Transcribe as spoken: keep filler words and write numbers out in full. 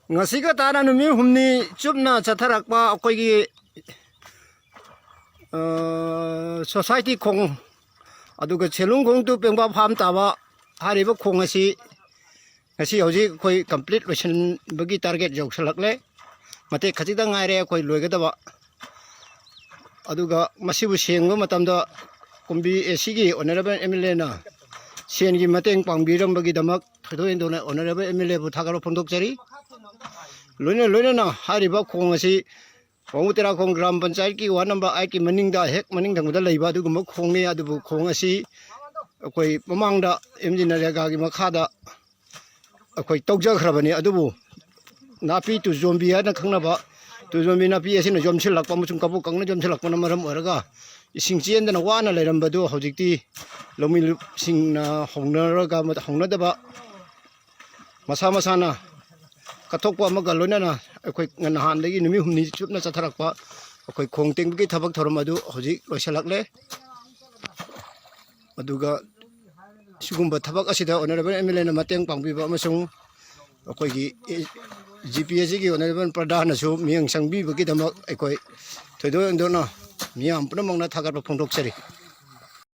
ꯉꯁꯤꯒ ꯇꯥꯅ ꯅꯨꯃꯤꯠ ꯍꯨꯝꯅꯤ ꯆꯨꯞꯅ ꯆꯠꯊꯔꯛꯄ ꯑꯩꯈꯣꯏꯒꯤ, ꯑ, ꯁꯣꯁꯥꯏꯇꯤ ꯈꯣꯡ, ꯑꯗꯨꯒ ꯁꯦꯂꯨꯡ ꯈꯣꯡ ꯇꯨ ꯄꯦꯡꯕꯥ ꯐꯥꯝ ꯇꯥꯕ ꯍꯥꯏꯔꯤꯕ ꯈꯣꯡ ꯑꯁꯤ ꯉꯁꯤ ꯍꯧꯖꯤꯛ ꯑꯩꯈꯣꯏ ꯀꯝꯄ꯭ꯂꯤꯠ ꯂꯣꯏꯁꯤꯟꯕꯒꯤ ꯇꯥꯔꯒꯦꯠ ꯌꯧꯁꯤꯜꯂꯛꯂꯦ꯫ ꯃꯇꯦꯛ ꯈꯖꯤꯛꯇꯪ ꯉꯥꯏꯔꯦ ꯑꯩꯈꯣꯏ ꯂꯣꯏꯒꯗꯕ꯫ ꯑꯗꯨꯒ ꯃꯁꯤꯕꯨ ꯁꯦꯡꯕ ꯃꯇꯝꯗ ꯀꯨꯝꯕꯤ ꯑꯦ ꯁꯤꯒꯤ ꯑꯣꯅꯔꯦꯕꯜ ꯑꯦꯝ ꯑꯦꯜ ꯑꯦꯅ ꯁꯦꯟꯒꯤ ꯃꯇꯦꯡ ꯄꯥꯡꯕꯤꯔꯝꯕꯒꯤꯗꯃꯛ ꯊꯣꯏꯗꯣꯛ ꯍꯦꯟꯗꯣꯛꯅ ꯑꯣꯅꯔꯦꯕꯜ ꯑꯦꯝ ꯑꯦꯜ ꯑꯦꯕꯨ ꯊꯥꯒꯠꯄ ꯐꯣꯡꯗꯣꯛꯆꯔꯤ꯫ ꯂꯣꯏꯅ ꯂꯣꯏꯅꯅ ꯍꯥꯏꯔꯤꯕ ꯈꯣꯡ ꯑꯁꯤ ꯋꯥꯉꯨ ꯇꯦꯔꯥꯈꯣꯡ ꯒ꯭ꯔꯥꯝ ꯄꯟꯆꯥꯌꯠꯀꯤ ꯋꯥꯔꯗ ꯅꯝꯕꯔ ꯑꯥꯏꯠꯀꯤ ꯃꯅꯤꯡꯗ, ꯍꯦꯛ ꯃꯅꯤꯡ ꯊꯪꯕꯗ ꯂꯩꯕ ꯑꯗꯨꯒꯨꯝꯕ ꯈꯣꯡꯅꯤ꯫ ꯑꯗꯨꯕꯨ ꯈꯣꯡ ꯑꯁꯤ ꯑꯩꯈꯣꯏ ꯃꯃꯥꯡꯗ ꯑꯦꯝ ꯖꯤ ꯅꯔꯦꯒꯥꯒꯤ ꯃꯈꯥꯗ ꯑꯩꯈꯣꯏ ꯇꯧꯖꯈ꯭ꯔꯕꯅꯤ꯫ ꯑꯗꯨꯕꯨ ꯅꯥꯄꯤ ꯇꯨꯖꯣꯝꯕꯤ ꯍꯥꯏꯅ ꯈꯪꯅꯕ ꯇꯨꯖꯣꯝꯕꯤ ꯅꯥꯄꯤ ꯑꯁꯤꯅ ꯌꯣꯝꯁꯤꯜꯂꯛꯄ ꯑꯃꯁꯨꯡ ꯀꯕꯣꯛ ꯀꯪꯅ ꯌꯣꯝꯁꯤꯜꯂꯛꯄꯅ ꯃꯔꯝ ꯑꯣꯏꯔꯒ ꯏꯁꯤꯡ ꯆꯦꯟꯗꯅ ꯋꯥꯅ ꯂꯩꯔꯝꯕꯗꯨ ꯍꯧꯖꯤꯛꯇꯤ ꯂꯧꯃꯤꯁꯤꯡꯅ ꯍꯧꯅꯔꯒ, ꯍꯧꯅꯗꯕ ꯃꯁꯥ ꯃꯁꯥꯅ ꯀꯠꯊꯣꯛꯄ ꯑꯃꯒ ꯂꯣꯏꯅꯅ ꯑꯩꯈꯣꯏ ꯅꯍꯥꯟꯗꯒꯤ ꯅꯨꯃꯤꯠ ꯍꯨꯝꯅꯤ ꯆꯨꯞꯅ ꯆꯠꯊꯔꯛꯄ ꯑꯩꯈꯣꯏ ꯈꯣꯡ ꯇꯦꯡꯕꯒꯤ ꯊꯕꯛ ꯊꯧꯔꯝ ꯑꯗꯨ ꯍꯧꯖꯤꯛ ꯂꯣꯏꯁꯤꯜꯂꯛꯂꯦ꯫ ꯑꯗꯨꯒ ꯁꯤꯒꯨꯝꯕ ꯊꯕꯛ ꯑꯁꯤꯗ ꯑꯣꯅꯔꯦꯕꯜ ꯑꯦꯝ ꯑꯦꯜ ꯑꯦꯅ ꯃꯇꯦꯡ ꯄꯥꯡꯕꯤꯕ ꯑꯃꯁꯨꯡ ꯑꯩꯈꯣꯏꯒꯤ ꯖꯤ ꯄꯤ ꯑꯦꯁ ꯁꯤꯒꯤ ꯑꯣꯅꯔꯦꯕꯜ ꯄ꯭ꯔꯙꯥꯟꯅꯁꯨ ꯃꯤꯠꯌꯦꯡ ꯆꯪꯕꯤꯕꯒꯤꯗꯃꯛ ꯑꯩꯈꯣꯏ ꯊꯣꯏꯗꯣꯛ ꯍꯦꯟꯗꯣꯛꯅ ꯃꯤꯌꯥꯝ ꯄꯨꯝꯅꯃꯛꯅ ꯊꯥꯒꯠꯄ ꯐꯣꯡꯗꯣꯛꯆꯔꯤ꯫